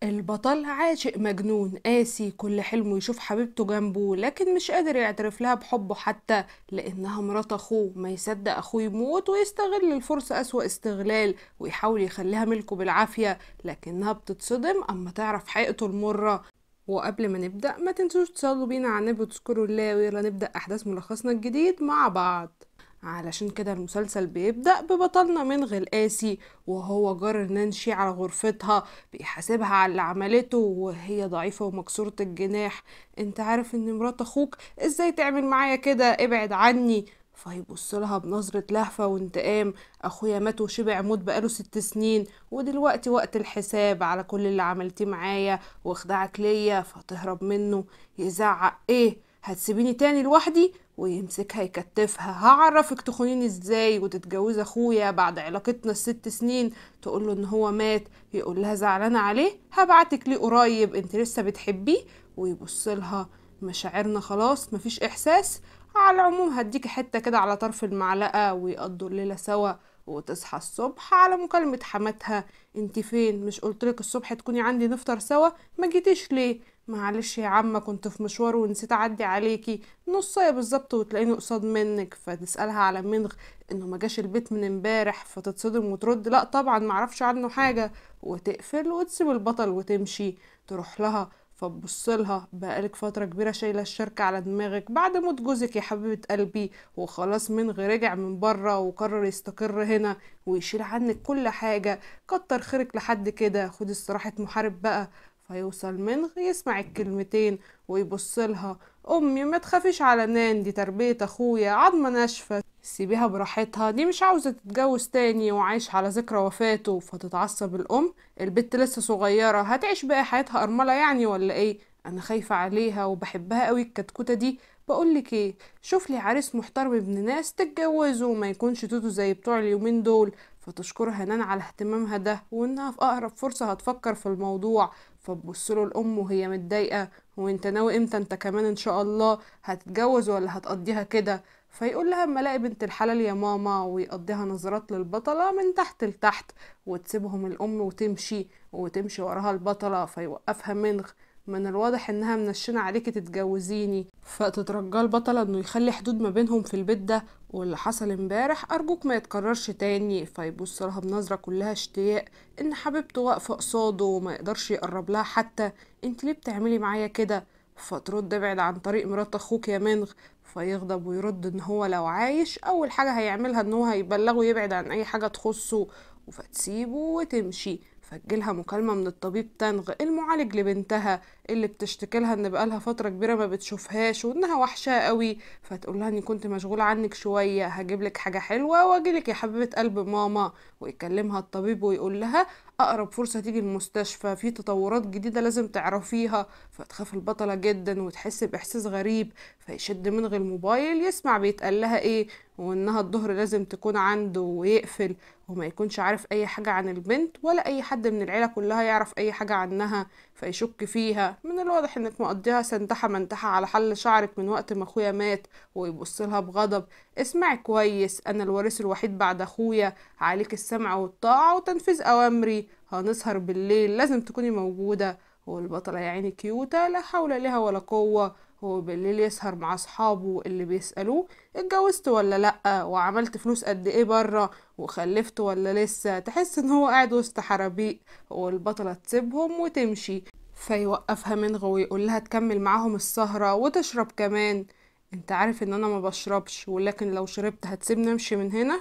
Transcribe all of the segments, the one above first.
البطل عاشق مجنون قاسي، كل حلمه يشوف حبيبته جنبه، لكن مش قادر يعترف لها بحبه حتى لانها مرات اخوه. ما يصدق اخوه يموت ويستغل الفرصة اسوأ استغلال ويحاول يخليها ملكه بالعافية، لكنها بتتصدم اما تعرف حقيقته المرة. وقبل ما نبدأ ما تنسوش تصلوا بينا على النبي وتذكروا الله، ويلا نبدأ احداث ملخصنا الجديد مع بعض. علشان كده المسلسل بيبدأ ببطلنا منغ القاسي وهو جار نانشي على غرفتها، بيحاسبها على اللي عملته وهي ضعيفة ومكسورة الجناح. انت عارف ان مرات اخوك ازاي تعمل معايا كده، ابعد عني. فيبص لها بنظرة لهفة وانتقام، اخويا مات وشبع موت بقاله 6 سنين، ودلوقتي وقت الحساب على كل اللي عملتيه معايا واخدعك ليا. فتهرب منه، يزعق ايه هتسيبيني تاني لوحدي، ويمسكها يكتفها، هعرفك تخونيني ازاي وتتجوزي اخويا بعد علاقتنا ال6 سنين. تقوله ان هو مات، يقول لها زعلانه عليه هبعتك ليه قريب، انت لسه بتحبيه. ويبص لها مشاعرنا خلاص مفيش احساس، على العموم هديكي حته كده على طرف المعلقه. ويقضوا الليله سوا، وتصحى الصبح على مكالمة حماتها، انت فين؟ مش قلتلك الصبح تكوني عندي نفطر سوا، ما جيتيش ليه؟ معلش يا عمه كنت في مشوار ونسيت اعدي عليكي، نصايه بالظبط وتلاقيني قصاد منك. فتسالها على منغ انه ما جاش البيت من امبارح، فتتصدم وترد لا طبعا معرفش عنه حاجه، وتقفل وتسيب البطل وتمشي. تروح لها فتبص لها، بقالك فترة كبيرة شايلة الشركة على دماغك بعد موت جوزك يا حبيبة قلبي، وخلاص منغ رجع من بره وقرر يستقر هنا ويشيل عنك كل حاجة، كتر خيرك لحد كده، خدي استراحة محارب بقى. فيوصل منغ يسمع الكلمتين ويبص لها، امي ما تخافيش على نان، دي تربية اخويا، عظمة ناشفة، سيبيها براحتها، دي مش عاوزة تتجوز تاني وعايش على ذكرى وفاته. فتتعصب الام، البت لسه صغيرة هتعيش بقى حياتها ارملة يعني ولا ايه؟ انا خايفة عليها وبحبها قوي الكتكوتة دي. بقولك ايه، شوف لي عريس محترم ابن ناس تتجوزه وما يكونش توتو زي بتوع اليومين دول. فتشكرها نان على اهتمامها ده وانها في اقرب فرصة هتفكر في الموضوع. فتبص له الام وهي متضايقة، وانت ناوي امتى انت كمان ان شاء الله هتتجوز ولا هتقضيها كده؟ فيقول لها اما الاقي بنت الحلال يا ماما، ويقضيها نظرات للبطلة من تحت لتحت، وتسيبهم الام وتمشي، وتمشي وراها البطلة. فيوقفها منغ، من الواضح انها منشنة عليكي تتجوزيني. فتترجى البطلة انه يخلي حدود ما بينهم في البيت ده، واللي حصل امبارح ارجوك ما يتكررش تاني. فيبص لها بنظرة كلها اشتياق ان حبيبته واقفة قصاده وما يقدرش يقرب لها حتى، انت ليه بتعملي معايا كده؟ فترد ابعد عن طريق مرات اخوك يا منغ. فيغضب ويرد ان هو لو عايش اول حاجة هيعملها ان هو هيبلغه يبعد عن اي حاجة تخصه، فتسيبه وتمشي. فتجيلها مكالمة من الطبيب تنغ المعالج لبنتها اللي بتشتكي لها ان بقالها فترة كبيرة ما بتشوفهاش وانها وحشاها قوي. فتقول لها اني كنت مشغولة عنك شوية، هجيب لك حاجة حلوة واجيلك يا حبيبة قلب ماما. ويكلمها الطبيب ويقول لها اقرب فرصة تيجي المستشفى، في تطورات جديدة لازم تعرفيها. فتخاف البطلة جدا وتحس باحساس غريب. فيشد منغ الموبايل يسمع بيتقال لها ايه، وانها الظهر لازم تكون عنده، ويقفل وما يكونش عارف اي حاجة عن البنت ولا اي حد من العيلة كلها يعرف اي حاجة عنها. فيشك فيها، من الواضح انك مقضيها سنتحة منتحة على حل شعرك من وقت ما اخويا مات. ويبص لها بغضب، اسمعي كويس، انا الوريث الوحيد بعد اخويا، عليك السمع والطاعة وتنفيذ اوامري، هنسهر بالليل لازم تكوني موجودة. والبطلة يا عيني كيوتة لا حول لها ولا قوة. هو بالليل يسهر مع اصحابه اللي بيسألوه اتجوزت ولا لأ، وعملت فلوس قد ايه بره، وخلفت ولا لسه، تحس ان هو قاعد وسط حرابيق. والبطلة تسيبهم وتمشي. فيوقفها منغ ويقول لها تكمل معاهم السهرة وتشرب كمان، انت عارف ان انا ما بشربش، ولكن لو شربت هتسيبني امشي من هنا؟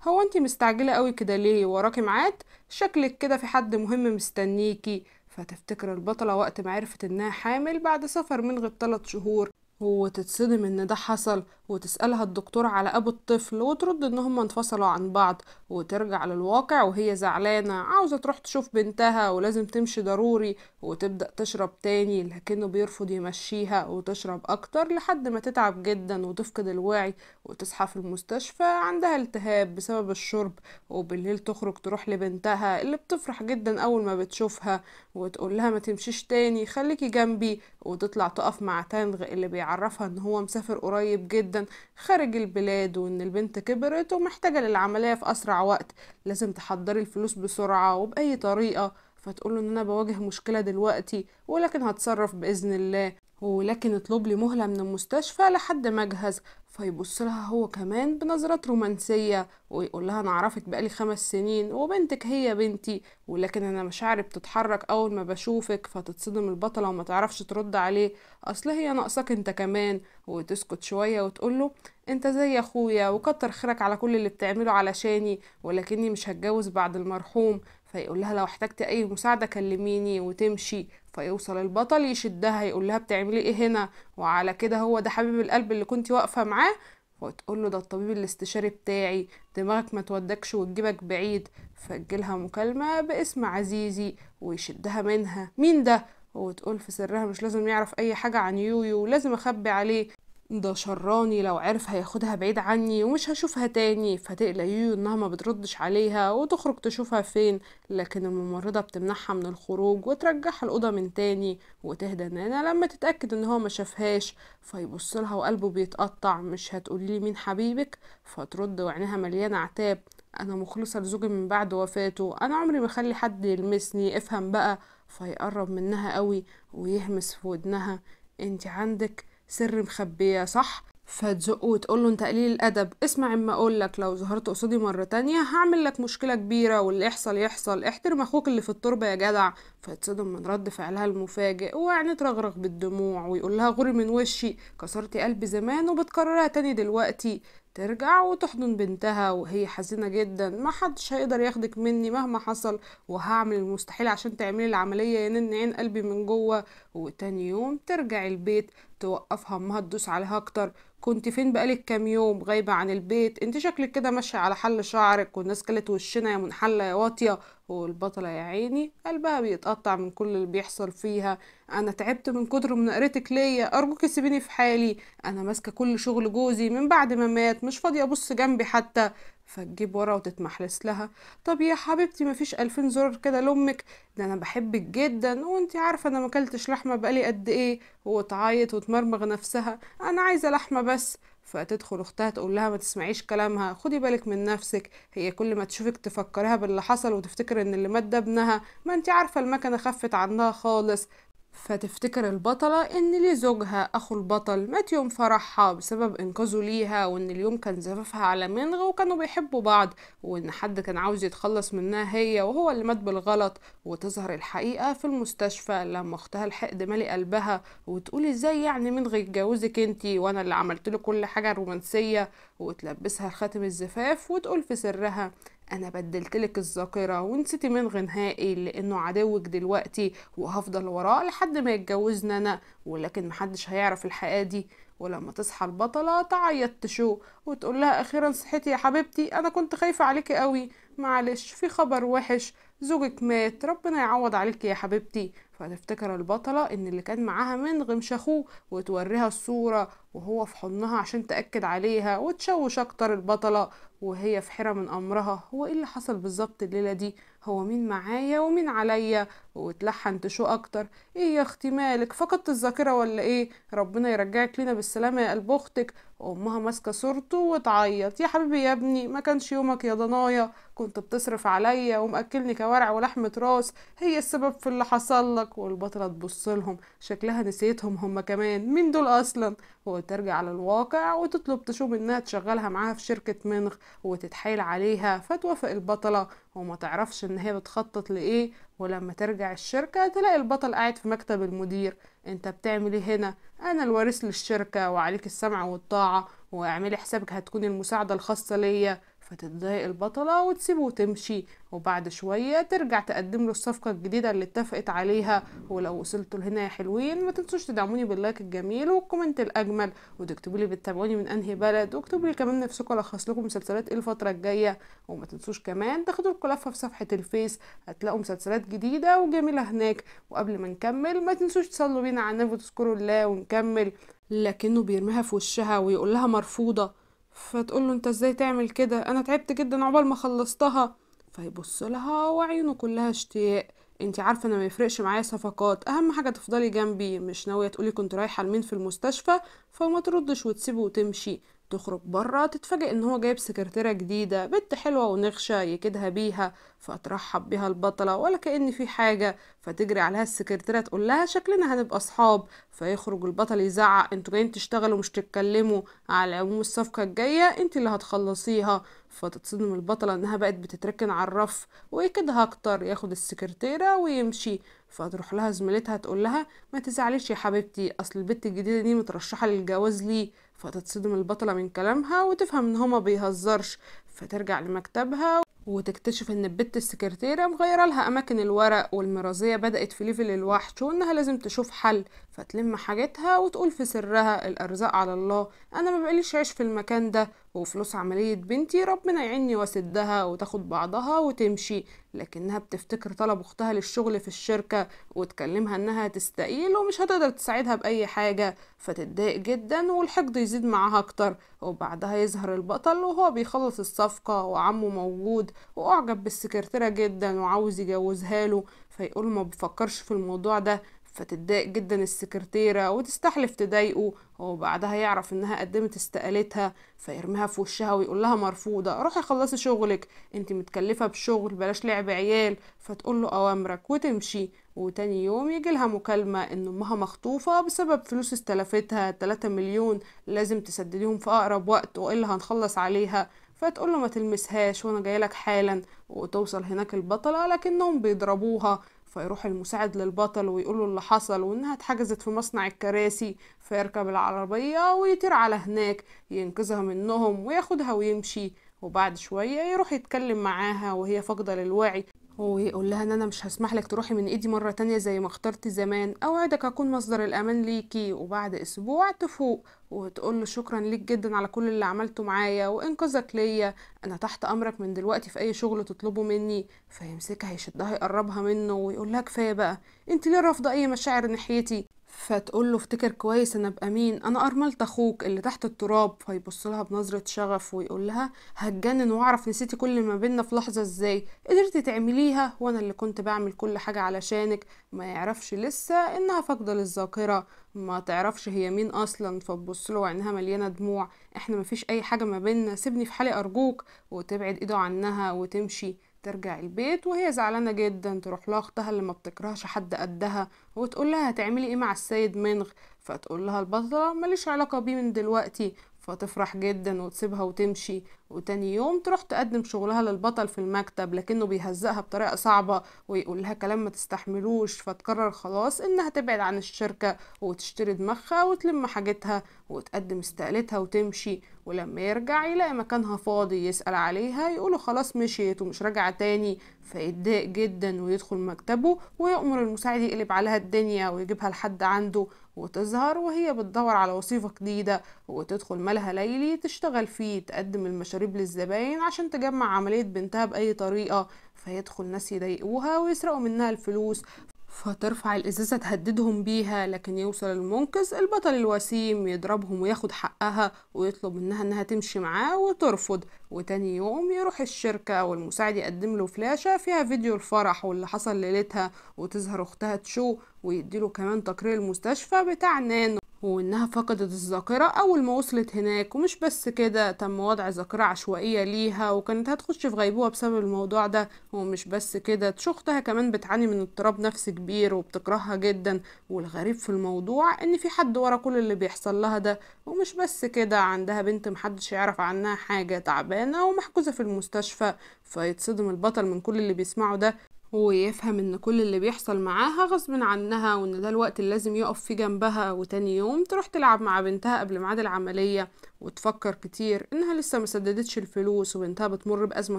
هو انت مستعجلة قوي كده ليه؟ وراكي ميعاد؟ شكلك كده في حد مهم مستنيكي. فتفتكر البطلة وقت ما عرفت انها حامل بعد سفر منغ ب3 شهور، وتتصدم ان ده حصل، وتسألها الدكتور على ابو الطفل وترد ان هما انفصلوا عن بعض. وترجع للواقع وهي زعلانة عاوزة تروح تشوف بنتها ولازم تمشي ضروري، وتبدأ تشرب تاني لكنه بيرفض يمشيها، وتشرب اكتر لحد ما تتعب جدا وتفقد الوعي، وتصحى في المستشفى عندها التهاب بسبب الشرب. وبالليل تخرج تروح لبنتها اللي بتفرح جدا اول ما بتشوفها وتقول لها ما تمشيش تاني خليكي جنبي، وتطلع تقف مع تانغ اللي بيعرفها ان هو مسافر قريب جدا خارج البلاد، وان البنت كبرت ومحتاجة للعملية في اسرع وقت، لازم تحضري الفلوس بسرعة وبأي طريقة. فتقول له ان انا بواجه مشكلة دلوقتي ولكن هتصرف باذن الله، ولكن اطلب لي مهلة من المستشفى لحد ما اجهز. فيبص لها هو كمان بنظرات رومانسية ويقول لها انا اعرفك بقالي 5 سنين وبنتك هي بنتي، ولكن انا مشاعري بتتحرك اول ما بشوفك. فتتصدم البطلة وما تعرفش ترد عليه، اصل هي ناقصاك انت كمان. وتسكت شوية وتقول له انت زي اخويا وكتر خيرك على كل اللي بتعمله علشاني، ولكني مش هتجوز بعد المرحوم. فيقول لها لو احتجت اي مساعدة كلميني، وتمشي. فيوصل البطل يشدها يقول لها بتعملي ايه هنا، وعلى كده هو ده حبيب القلب اللي كنت واقفة معاه؟ وتقول له ده الطبيب الاستشاري بتاعي، دماغك ما تودكش وتجيبك بعيد. فتجيلها مكالمة باسم عزيزي ويشدها منها، مين ده؟ وتقول في سرها مش لازم يعرف اي حاجة عن يويو، لازم اخبي عليه، ده شراني لو عرف هياخدها بعيد عني ومش هشوفها تاني. فتقلق يويو انها ما بتردش عليها وتخرج تشوفها فين، لكن الممرضة بتمنعها من الخروج وترجعها الأوضة من تاني. وتهدى نانا لما تتأكد ان هو ما شافهاش. فيبص لها وقلبه بيتقطع، مش هتقولي لي مين حبيبك؟ فترد وعينيها مليانة عتاب، انا مخلصة لزوجي من بعد وفاته، انا عمري ما اخلي حد يلمسني، افهم بقى. فيقرب منها قوي ويهمس في ودنها، انت عندك سر مخبية صح؟ فتزقه وتقوله انت قليل الادب، اسمع اما اقولك، لو ظهرت قصادي مرة تانية هعمل لك مشكلة كبيرة واللي يحصل يحصل، احترم اخوك اللي في التربة يا جدع. فيتصدم من رد فعلها المفاجئ وعينيه ترغرغ بالدموع ويقول لها غوري من وشي، كسرتي قلبي زمان وبتكررها تاني دلوقتي. ترجع وتحضن بنتها وهي حزينة جدا، ما حدش هيقدر ياخدك مني مهما حصل، وهعمل المستحيل عشان تعملي العملية يا نن عين قلبي من جوه. وتاني يوم ترجع البيت توقفها امها تدوس عليها اكتر، كنت فين بقالك كام يوم غايبة عن البيت، انت شكلك كده ماشية على حل شعرك والناس كلت وشنا يا منحلة يا واطية. والبطلة يا عيني قلبها بيتقطع من كل اللي بيحصل فيها، انا تعبت من كتر مناقرتك ليا، ارجوك سيبيني في حالي، انا ماسكة كل شغل جوزي من بعد ما مات، مش فاضية ابص جنبي حتى. فتجيب ورا وتتمحلس لها، طب يا حبيبتي مفيش 2000 زرار كده لامك، ده انا بحبك جدا وانتي عارفه انا ماكلتش لحمه بقالي قد ايه. وتعيط وتمرمغ نفسها، انا عايزه لحمه بس. فتدخل اختها تقول لها ما تسمعيش كلامها، خدي بالك من نفسك، هي كل ما تشوفك تفكرها باللي حصل وتفتكر ان اللي مات ده ابنها، ما انتي عارفه المكنه خفت عنها خالص. فتفتكر البطلة ان ليه زوجها اخو البطل مات يوم فرحها بسبب انقاذه ليها، وان اليوم كان زفافها على منغ وكانوا بيحبوا بعض، وان حد كان عاوز يتخلص منها هي وهو اللي مات بالغلط. وتظهر الحقيقة في المستشفى لما اختها الحقد مالي قلبها وتقول ازاي يعني منغ يتجوزك انتي وانا اللي عملت له كل حاجة رومانسية، وتلبسها خاتم الزفاف وتقول في سرها انا بدلتلك الذاكرة ونسيتي منغ نهائي لانه عدوك دلوقتي وهفضل وراه لحد ما يتجوزنا انا، ولكن محدش هيعرف الحقيقة دي. ولما تصحى البطلة تعيط تشو وتقول لها اخيرا صحيتي يا حبيبتي، انا كنت خايفة عليكي قوي، معلش في خبر وحش، زوجك مات، ربنا يعوض عليكي يا حبيبتي. فتفتكر البطلة ان اللي كان معاها منغ مش اخوه، وتوريها الصورة وهو في حضنها عشان تأكد عليها وتشوش اكتر البطلة وهي في حيرة من امرها، هو ايه اللي حصل بالظبط الليلة دي، هو مين معايا ومين عليا؟ وتلحن تشو اكتر، ايه يا اختي مالك فقدت الذاكرة ولا ايه، ربنا يرجعك لنا بالسلامة يا قلب اختك. وامها ماسكة صورته وتعيط، يا حبيبي يا ابني ما كانش يومك يا ضنايا، كنت بتصرف عليا ومأكلني كوارع ولحمة راس، هي السبب في اللي حصل لك. والبطلة تبص لهم شكلها نسيتهم هما كمان، مين دول اصلا؟ وترجع للواقع وتطلب تشوف انها تشغلها معاها في شركة منغ وتتحايل عليها، فتوافق البطلة وما تعرفش ان هي بتخطط لايه. ولما ترجع الشركة تلاقي البطل قاعد في مكتب المدير، انت بتعمل ايه هنا؟ انا الوريث للشركة وعليك السمع والطاعة، واعملي حسابك هتكون المساعدة الخاصة ليا. فتتضايق البطلة وتسيبه وتمشي، وبعد شوية ترجع تقدم له الصفقة الجديدة اللي اتفقت عليها. ولو وصلتوا لهنا يا حلوين ما تنسوش تدعموني بال like الجميل وال comment الأجمل، وتكتبوا لي بتتابعوني من انهي بلد، واكتبوا لي كمان نفسكم الخص لكم مسلسلات ايه الفترة الجاية. وما تنسوش كمان تاخدوا لكم لفة في صفحة الفيس، هتلاقوا مسلسلات جديدة وجميلة هناك. وقبل ما نكمل ما تنسوش تصلوا بينا على النبي وتذكروا الله ونكمل. لكنه بيرميها في وشها ويقول لها مرفوضة، فتقول له انت ازاي تعمل كده، انا تعبت جدا عقبال ما خلصتها. فيبص لها وعيونه كلها اشتياق، انت عارفه انا ما يفرقش معايا صفقات، اهم حاجه تفضلي جنبي، مش ناويه تقولي كنت رايحه لمين في المستشفى؟ فما تردش وتسيبه وتمشي. تخرج بره تتفاجئ ان هو جايب سكرتيرة جديدة، بنت حلوة ونغشة يكدها بيها، فترحب بيها البطلة ولا كأن في حاجة. فتجري عليها السكرتيرة تقول لها شكلنا هنبقى اصحاب. فيخرج البطل يزعق انتوا جايين تشتغلوا مش تتكلموا، على العموم الصفقة الجاية انت اللي هتخلصيها. فتتصدم البطلة انها بقت بتتركن على الرف ويكدها اكتر، ياخد السكرتيرة ويمشي. فتروح لها زميلتها تقول لها ما تزعليش يا حبيبتي، اصل البت الجديدة دي مترشحة للجواز ليه. فتتصدم البطلة من كلامها وتفهم ان هما بيهزرش. فترجع لمكتبها وتكتشف ان البت السكرتيرة مغيرة لها اماكن الورق، والمرازية بدأت في level الوحش وانها لازم تشوف حل. فتلم حاجتها وتقول في سرها الارزاق على الله، انا ما بقاليش عيش في المكان ده، وفلوس عملية بنتي ربنا يعيني واسدها. وتاخد بعضها وتمشي، لكنها بتفتكر طلب اختها للشغل في الشركة وتكلمها انها تستقيل ومش هتقدر تساعدها باي حاجة. فتتضايق جدا والحقد يزيد معاها اكتر. وبعدها يظهر البطل وهو بيخلص الصفقة وعمه موجود، واعجب بالسكرتيرة جدا وعاوز يجوزها له. فيقول ما بفكرش في الموضوع ده. فتتضايق جدا السكرتيرة وتستحلف تضايقه. وبعدها يعرف انها قدمت استقالتها، فيرميها في وشها ويقول لها مرفوضة، روحي خلصي شغلك، انت متكلفة بشغل، بلاش لعب عيال. فتقول له اوامرك وتمشي. وتاني يوم يجي لها مكالمة ان امها مخطوفة بسبب فلوس استلفتها 3 مليون لازم تسدديهم في اقرب وقت والا هنخلص عليها. فتقول له ما تلمسهاش وانا جايلك حالا. وتوصل هناك البطلة لكنهم بيضربوها. فيروح المساعد للبطل ويقوله اللي حصل وانها اتحجزت في مصنع الكراسي. فيركب العربية ويطير على هناك ينقذها منهم وياخدها ويمشي. وبعد شوية يروح يتكلم معاها وهي فاقدة للوعي ويقول لها ان انا مش هسمح لك تروحي من ايدي مرة تانية زي ما اخترتي زمان، اوعدك اكون مصدر الامان ليكي. وبعد اسبوع تفوق وتقول له شكرا ليك جدا على كل اللي عملته معايا وانقاذك ليا، انا تحت امرك من دلوقتي في اي شغل تطلبه مني. فيمسكها يشدها يقربها منه ويقول لها كفايه بقى، انت ليه رافضه اي مشاعر ناحيتي؟ فتقول له افتكر كويس انا ابقى مين، انا ارملة اخوك اللي تحت التراب. فيبص لها بنظره شغف ويقول لها هتجنن واعرف نسيتي كل ما بينا في لحظه ازاي قدرتي تعمليها، وانا اللي كنت بعمل كل حاجه علشانك. ما يعرفش لسه انها فاقده للذاكره، ما تعرفش هي مين اصلا. فتبص له وعينها مليانه دموع، احنا مفيش اي حاجه ما بينا، سيبني في حالي ارجوك. وتبعد ايده عنها وتمشي. ترجع البيت وهي زعلانة جدا، تروح لها اختها اللي ما بتكرهش حد قدها وتقول لها هتعملي ايه مع السيد منغ؟ فتقول لها البطلة ماليش علاقة بيه من دلوقتي. فتفرح جدا وتسيبها وتمشي. وتاني يوم تروح تقدم شغلها للبطل في المكتب، لكنه بيهزقها بطريقة صعبة ويقول لها كلام ما تستحملوش. فتقرر خلاص انها تبعد عن الشركة وتشتري دماغها وتلم حاجتها وتقدم استقالتها وتمشي. ولما يرجع يلاقي مكانها فاضي، يسأل عليها يقولوا خلاص مشيت ومش راجعة تاني. فيتضايق جدا ويدخل مكتبه ويأمر المساعد يقلب عليها الدنيا ويجيبها لحد عنده. وتظهر وهي بتدور على وظيفة جديدة وتدخل مالها ليلي تشتغل فيه، تقدم المشاريب للزباين عشان تجمع عملية بنتها بأي طريقة. فيدخل ناس يضايقوها ويسرقوا منها الفلوس، فترفع الإزازة تهددهم بيها، لكن يوصل المنقذ البطل الوسيم يضربهم وياخد حقها ويطلب منها انها تمشي معاه وترفض. وتاني يوم يروح الشركة والمساعد يقدم له فلاشة فيها فيديو الفرح واللي حصل ليلتها، وتظهر اختها تشو ويديله كمان تقرير المستشفى بتاع نانو وانها فقدت الذاكرة اول ما وصلت هناك. ومش بس كده، تم وضع ذاكرة عشوائية ليها وكانت هتخش في غيبوبة بسبب الموضوع ده. ومش بس كده، اختها كمان بتعاني من اضطراب نفسي كبير وبتكرهها جدا. والغريب في الموضوع ان في حد ورا كل اللي بيحصل لها ده. ومش بس كده، عندها بنت محدش يعرف عنها حاجة، تعبانة ومحجوزة في المستشفى. فيتصدم البطل من كل اللي بيسمعه ده ويفهم ان كل اللي بيحصل معاها غصب عنها وان ده الوقت اللي لازم يقف فيه جنبها. وتاني يوم تروح تلعب مع بنتها قبل ميعاد العملية وتفكر كتير انها لسه مسددتش الفلوس وبنتها بتمر بأزمة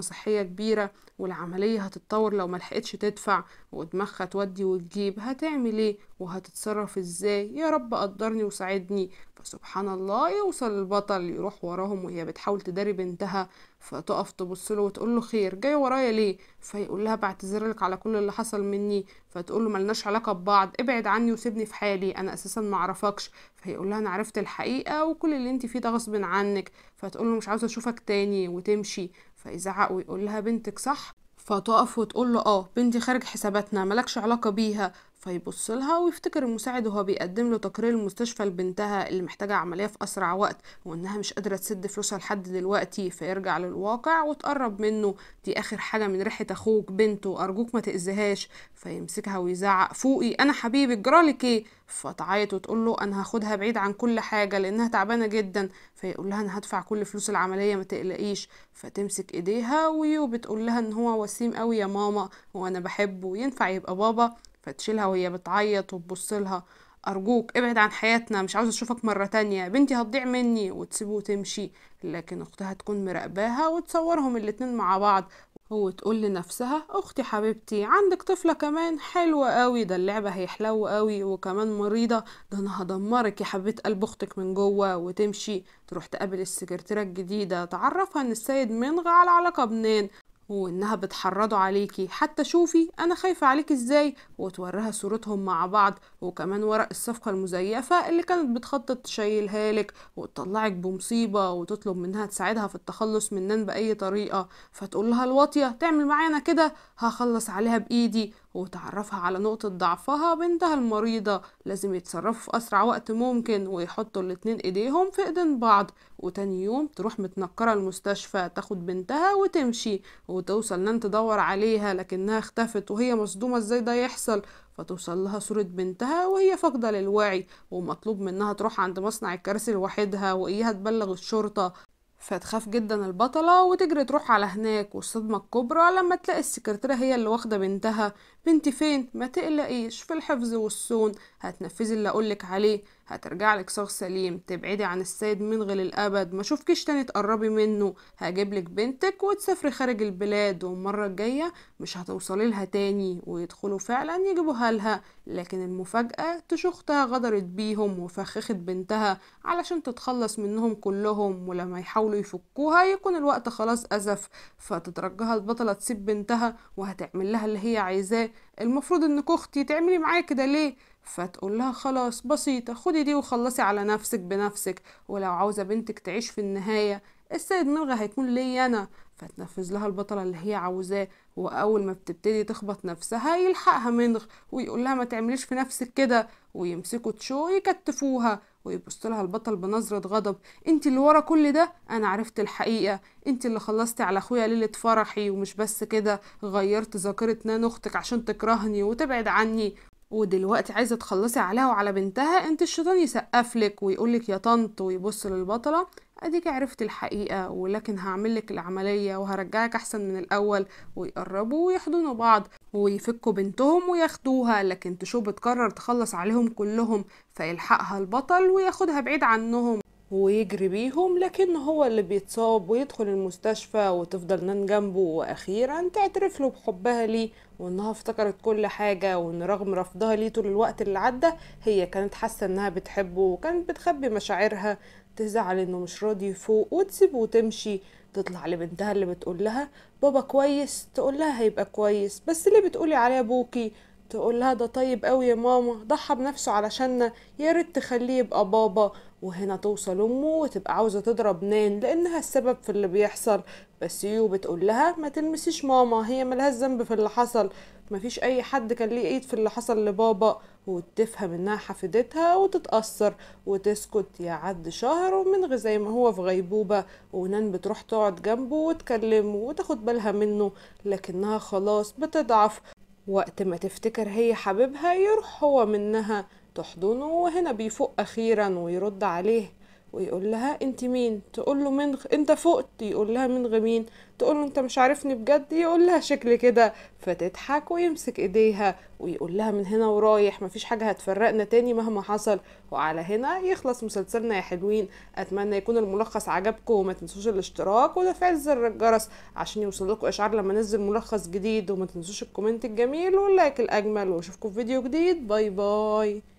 صحية كبيرة والعملية هتتطور لو ملحقتش تدفع، ودماغها تودي وتجيب هتعمل ايه وهتتصرف ازاي، يا رب قدرني وساعدني. فسبحان الله يوصل البطل يروح وراهم وهي بتحاول تداري بنتها، فتقف تبص له وتقول له خير جاي ورايا ليه؟ فيقول لها بعتذر لك على كل اللي حصل مني. فتقول له ملناش علاقة ببعض، ابعد عني وسيبني في حالي، انا اساسا ما اعرفكش. فيقول لها انا عرفت الحقيقة وكل اللي انت فيه ده غصب عنك. فتقول له مش عاوزة اشوفك تاني وتمشي. فيزعق ويقول لها بنتك صح؟ فتقف وتقول له اه بنتي خارج حساباتنا ملكش علاقة بيها. فيبص لها ويفتكر المساعد وهو بيقدم له تقرير المستشفى لبنتها اللي محتاجة عملية في أسرع وقت، وإنها مش قادرة تسد فلوسها لحد دلوقتي. فيرجع للواقع وتقرب منه، دي آخر حاجة من ريحة أخوك بنته، أرجوك ما تأذيهاش. فيمسكها ويزعق، فوقي أنا حبيبي جرالك إيه؟ فتعيط وتقول له أنا هاخدها بعيد عن كل حاجة لأنها تعبانة جدا. فيقول لها أنا هدفع كل فلوس العملية ما تقلقيش. فتمسك إيديها ويو بتقول لها إن هو وسيم قوي يا ماما وأنا بحبه ينفع يبقى بابا. فتشيلها وهي بتعيط وتبص لها، أرجوك ابعد عن حياتنا مش عاوزة أشوفك مرة تانية، بنتي هتضيع مني، وتسيبه وتمشي. لكن أختها تكون مراقباها وتصورهم الاتنين مع بعض وتقول لنفسها أختي حبيبتي عندك طفلة كمان حلوة قوي، ده اللعبة هيحلو قوي وكمان مريضة، ده أنا هدمرك يا حبيبة قلب أختك من جوه. وتمشي تروح تقابل السكرتيرة الجديدة، تعرفها إن السيد منغ على علاقة بنان وإنها بتحرضه عليكي، حتى شوفي أنا خايفة عليكي إزاي، وتوريها صورتهم مع بعض وكمان ورق الصفقة المزيفة اللي كانت بتخطط تشيلها لك وتطلعك بمصيبة، وتطلب منها تساعدها في التخلص من نان بأي طريقة. فتقول لها الواطية تعمل معانا كده هخلص عليها بإيدي، وتعرفها على نقطة ضعفها بنتها المريضة، لازم يتصرفوا في أسرع وقت ممكن ويحطوا الاتنين إيديهم في إيدين بعض. وتاني يوم تروح متنكرة المستشفى تاخد بنتها وتمشي، وتوصل نان تدور عليها لكنها اختفت وهي مصدومة ازاي ده يحصل. فتوصل لها صورة بنتها وهي فاقدة للوعي، ومطلوب منها تروح عند مصنع الكراسي لوحدها وإياها تبلغ الشرطة. فتخاف جدا البطلة وتجري تروح على هناك، والصدمة الكبرى لما تلاقي السكرتيرة هي اللي واخدة بنتها. بنتي فين؟ ما تقلقيش في الحفظ والصون، هتنفذي اللي اقولك عليه، هترجع لك صاغ سليم، تبعدي عن السيد منغ للأبد، ما شوفكيش تاني تقربي منه، هجيبلك بنتك وتسافري خارج البلاد، والمرة الجاية مش هتوصلي لها تاني. ويدخلوا فعلا يجيبوها لها، لكن المفاجأة تشوختها غدرت بيهم وفخخت بنتها علشان تتخلص منهم كلهم، ولما يحاولوا يفكوها يكون الوقت خلاص أزف. فتترجها البطلة تسيب بنتها وهتعمل لها اللي هي عايزاه، المفروض انك اختي تعملي معايا كده ليه؟ فتقول لها خلاص بسيطة، خدي دي وخلصي على نفسك بنفسك، ولو عاوزة بنتك تعيش في النهاية السيد منغ هيكون لي أنا. فتنفذ لها البطلة اللي هي عاوزاه، وأول ما بتبتدي تخبط نفسها يلحقها منغ ويقول لها ما تعمليش في نفسك كده، ويمسكوا تشو يكتفوها، ويبص لها البطل بنظرة غضب، انت اللي ورا كل ده، انا عرفت الحقيقة، انت اللي خلصتي على اخويا ليلة فرحي، ومش بس كده غيرت ذاكرة نان اختك عشان تكرهني وتبعد عني، ودلوقتي عايزة تخلصي عليها وعلى بنتها، انت الشيطان يسقفلك ويقولك يا طنط. ويبص للبطلة، اديك عرفت الحقيقة، ولكن هعملك العملية وهرجعك احسن من الاول. ويقربوا ويحضنوا بعض ويفكوا بنتهم وياخدوها، لكن تشو بتقرر تخلص عليهم كلهم، فيلحقها البطل وياخدها بعيد عنهم ويجري بيهم، لكن هو اللي بيتصاب ويدخل المستشفى وتفضل نان جنبه. واخيرا تعترف له بحبها ليه، وانها افتكرت كل حاجة، وان رغم رفضها ليه طول الوقت اللي عدى هي كانت حاسة انها بتحبه وكانت بتخبي مشاعرها. تزعل انه مش راضي يفوق وتسيبه وتمشي. تطلع لبنتها اللي بتقول لها بابا كويس، تقول لها هيبقى كويس، بس ليه بتقولي عليه ابوكي؟ تقول لها ده طيب قوي يا ماما، ضحى بنفسه علشاننا، يا ريت تخليه يبقى بابا. وهنا توصل امه وتبقى عاوزه تضرب نان لانها السبب في اللي بيحصل، بس يو بتقول لها ما تلمسيش ماما، هي ملهاش ذنب في اللي حصل، مفيش اي حد كان ليه ايد في اللي حصل لبابا. وتفهم انها حفيدتها وتتأثر وتسكت. يعد شهر ومنغ زي ما هو في غيبوبة، ونان بتروح تقعد جنبه وتكلمه وتاخد بالها منه، لكنها خلاص بتضعف. وقت ما تفتكر هي حبيبها يروح هو منها تحضنه، وهنا بيفوق اخيرا ويرد عليه ويقول لها انت مين؟ تقول له منغ. انت فقت؟ يقول لها منغ مين؟ تقول له انت مش عارفني بجد؟ يقول لها شكل كده. فتضحك ويمسك ايديها ويقول لها من هنا ورايح مفيش حاجة هتفرقنا تاني مهما حصل. وعلى هنا يخلص مسلسلنا يا حلوين. اتمنى يكون الملخص عجبكم، وما تنسوش الاشتراك وتفعيل زر الجرس عشان يوصل لكم اشعار لما انزل ملخص جديد، وما تنسوش ال comment الجميل وال like الاجمل، واشوفكم في فيديو جديد. bye bye.